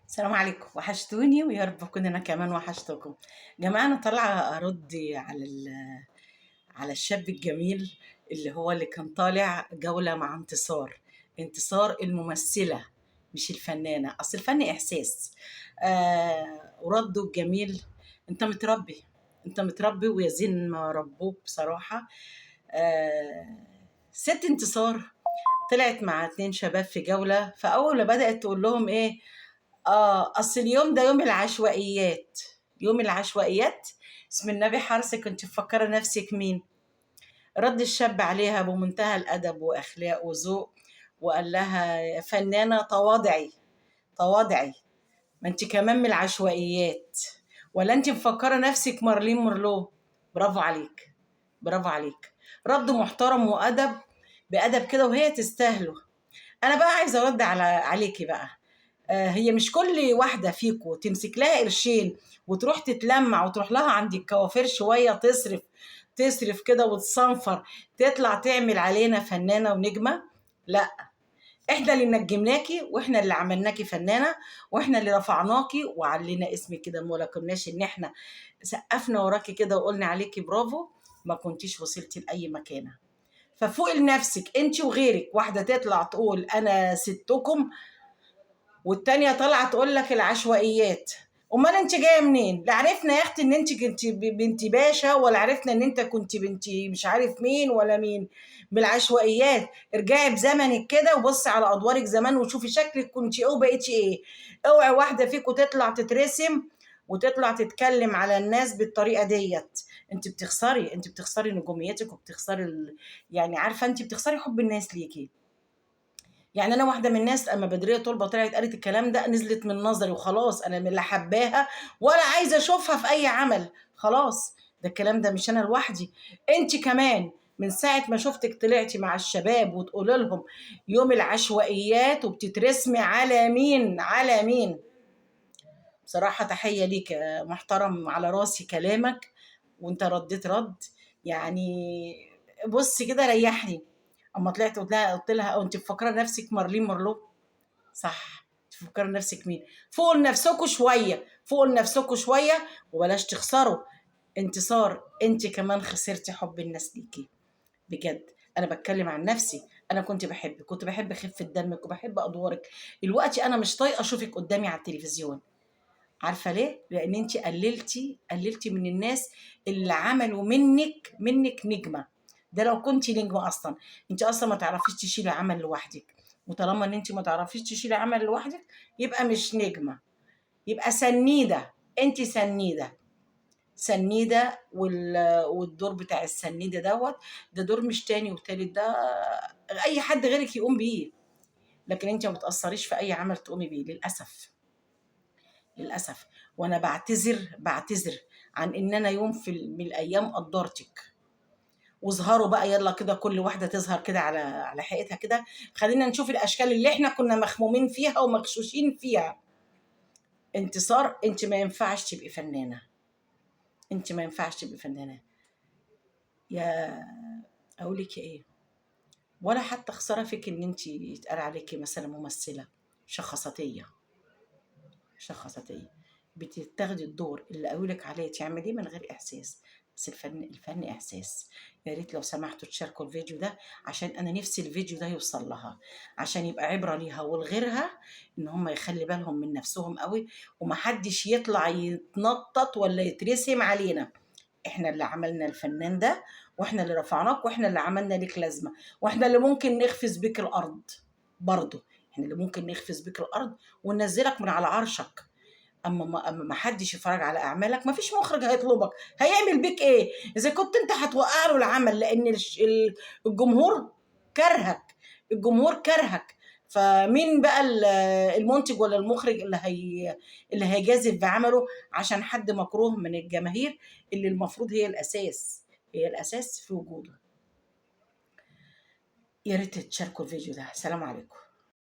السلام عليكم، وحشتوني ويا رب اكون انا كمان وحشتكم. جماعة انا طالعه ارد على الشاب الجميل اللي هو اللي كان طالع جولة مع انتصار. انتصار الممثلة مش الفنانة، اصل الفن احساس. ورده الجميل، انت متربي، انت متربي ويا زين ما ربوك بصراحة. ست انتصار طلعت مع 2 شباب في جولة، فأول ما بدأت تقول لهم إيه، أصل اليوم ده يوم العشوائيات، يوم العشوائيات، اسم النبي حرصك، كنت مفكرة نفسك مين؟ رد الشاب عليها بمنتهى الأدب وأخلاق وذوق وقال لها يا فنانة تواضعي تواضعي، ما انت كمان من العشوائيات، ولا انت مفكرة نفسك مارلين مورلو؟ برافو عليك، برافو عليك، رد محترم وأدب بأدب كده وهي تستاهله. أنا بقى عايزة أرد عليكي بقى. هي مش كل واحدة فيكو تمسك لها قرشين وتروح تتلمع وتروح لها عند الكوافير شوية تصرف كده وتصنفر تطلع تعمل علينا فنانة ونجمة. لا، احنا اللي نجمناكي واحنا اللي عملناكي فنانة واحنا اللي رفعناكي وعلينا اسمك كده، ما كناش ان احنا سقفنا وراكي كده وقلنا عليكي برافو ما كنتيش وصلتي لأي مكانة. ففوق لنفسك انت وغيرك، واحدة تطلع تقول انا ستكم والتانية طالعة تقول لك العشوائيات. امال انت جاية منين؟ لا عرفنا يا اختي ان انت كنت بنت باشا، ولا عرفنا ان انت كنت بنت مش عارف مين ولا مين. بالعشوائيات ارجعي بزمنك كده وبصي على ادوارك زمان وشوفي شكلك كنت ايه وبقيتي ايه. اوعي واحدة فيكم تطلع تترسم وتطلع تتكلم على الناس بالطريقة ديت. انت بتخسري، انت بتخسري نجوميتك وبتخسري يعني عارفه انت بتخسري حب الناس ليكي. يعني انا واحدة من الناس اما بدريه طلبه طلعت قالت الكلام ده نزلت من نظري وخلاص، انا من لا حباها ولا عايزه اشوفها في اي عمل خلاص. ده الكلام ده مش انا لوحدي، انت كمان من ساعة ما شفتك طلعتي مع الشباب وتقولي لهم يوم العشوائيات وبتترسمي على مين؟ على مين؟ بصراحة تحية ليك يا محترم، على راسي كلامك، وانت رديت رد يعني بص كده ريحني. اما طلعت قلت لها انت مفكرة نفسك مارلين مورلو؟ صح، انت مفكرة نفسك مين؟ فوق لنفسكوا شوية، فوق لنفسكوا شوية وبلاش تخسروا. انتصار انت كمان خسرتي حب الناس ليكي بجد. انا بتكلم عن نفسي، انا كنت بحبك، كنت بحب خفه دمك وبحب ادوارك. دلوقتي انا مش طايقة اشوفك قدامي على التلفزيون. عارفه ليه؟ لان انت قللتي من الناس اللي عملوا منك نجمه. ده لو كنتي نجمه اصلا، انت اصلا ما تعرفيش تشيلي عمل لوحدك، وطالما ان انت ما تعرفيش تشيلي عمل لوحدك يبقى مش نجمه، يبقى سنيده. انت سنيده، سنيده، والدور بتاع السنيده دوت ده دور مش تاني وتالت، ده اي حد غيرك يقوم بيه، لكن انت ما بتاثريش في اي عمل تقومي بيه للاسف، للاسف. وانا بعتذر عن ان انا يوم من الايام قدرتك. وظهروا بقى يلا كده كل واحدة تظهر كده على حقيقتها كده، خلينا نشوف الاشكال اللي احنا كنا مخمومين فيها ومغشوشين فيها. انتصار انت ما ينفعش تبقي فنانة، انت ما ينفعش تبقي فنانة. يا اقول لك ايه، ولا حتى خسارة فيك ان انت يتقال عليكي مثلا ممثلة شخصاتيه، شخصاتيه بتاخدي الدور اللي قالولك عليه تعمليه من غير احساس. بس الفن احساس. يا ريت لو سمحتوا تشاركوا الفيديو ده، عشان انا نفسي الفيديو ده يوصل لها، عشان يبقى عبره ليها ولغيرها، ان هم يخلي بالهم من نفسهم قوي، ومحدش يطلع يتنطط ولا يترسم علينا. احنا اللي عملنا الفنان ده، واحنا اللي رفعناك، واحنا اللي عملنا لك لازمه، واحنا اللي ممكن نخفز بك الارض برضه، احنا اللي ممكن نخفز بك الارض وننزلك من على عرشك. اما ما حدش يتفرج على اعمالك، ما فيش مخرج هيطلبك، هيعمل بيك ايه اذا كنت انت هتوقع له العمل؟ لان الجمهور كرهك، الجمهور كرهك. فمين بقى المنتج ولا المخرج اللي هيجازف بعمله عشان حد مكروه من الجماهير اللي المفروض هي الاساس، هي الاساس في وجوده. يا ريت تشاركوا الفيديو ده. سلام عليكم.